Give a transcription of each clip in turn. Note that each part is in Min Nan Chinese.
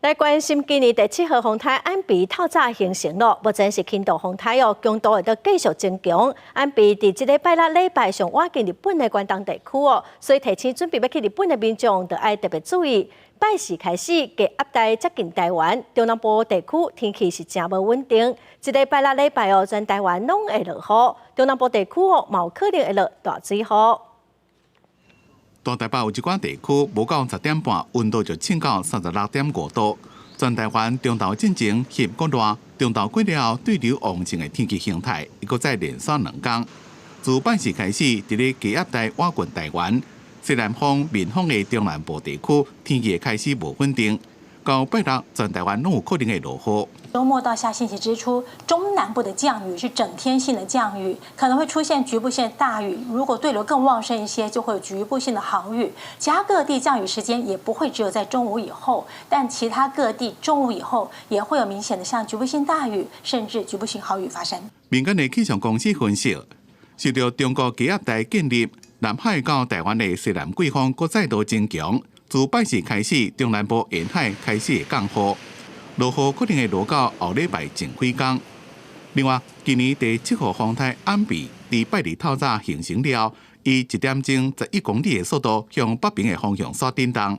來關心今年第七號風颱安比透早形成咯，目前是輕度風颱哦，強度會閣繼續增強。安比佇這禮拜六禮拜上倚近日本的關東地區哦，所以提醒準備欲去日本的民眾，著愛特別注意。拜四開始，低壓帶接近台灣，中南部地區天氣是誠無穩定。這禮拜六禮拜哦，全台灣攏會落雨，中南部地區哦，嘛有可能會落大水雨。大台北有一寡地區無到10點半，溫度就升到36.5度。全台灣中晝進前翕閣熱，中晝過了後對流旺盛的天氣形態，會閣再連續兩工。自拜四開始，佇咧低壓帶倚近台灣，西南風、面風的中南部地區天氣會開始無穩定。到拜六，全台灣攏有可能會落雨。週末到下星期之初，中南部的降雨是整天性的降雨，可能會出現局部性大雨。如果對流更旺盛一些，就會有局部性的豪雨。其他各地降雨時間也不會只有在中午以後，但其他各地中午以後也會有明顯的像局部性大雨，甚至局部性豪雨發生。民間的氣象公司分析，受著中國低壓帶建立，南海到台灣的西南季風閣再度增強。自拜四開始，中南部沿海開始會降雨，落雨可能會落到後禮拜前幾工。另外，今年第七號風颱安比佇拜二透早形成了，以1點鐘11公里的速度向北邊的方向煞振動，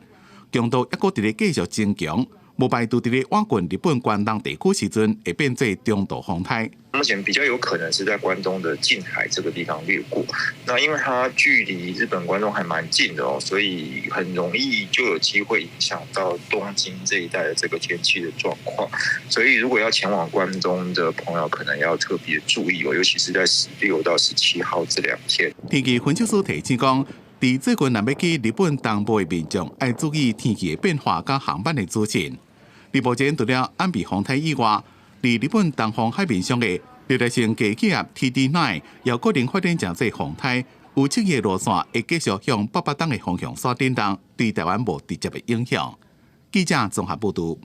強度猶閣佇咧繼續增強，無排除佇咧倚近日本關東地區時陣會變做中度風颱。目前比較有可能是在關東的近海這個地方掠過，那因為它距離日本關東還蠻近的哦，所以很容易就有機會影響到東京這一帶的這個天氣的狀況。所以如果要前往關東的朋友，可能要特別注意哦，尤其是在16到17號這兩天。天氣分析師提醒講，佇最近若欲去日本東部的民眾，愛注意天氣的變化佮航班的資訊。目前除了安比風颱以外，佇日本東方海面上的熱帶性低氣壓 TD9 也可能發展成做風颱，預測伊的路線會繼續向北北東的方向煞振動，對台灣無直接的影響。記者綜合報導。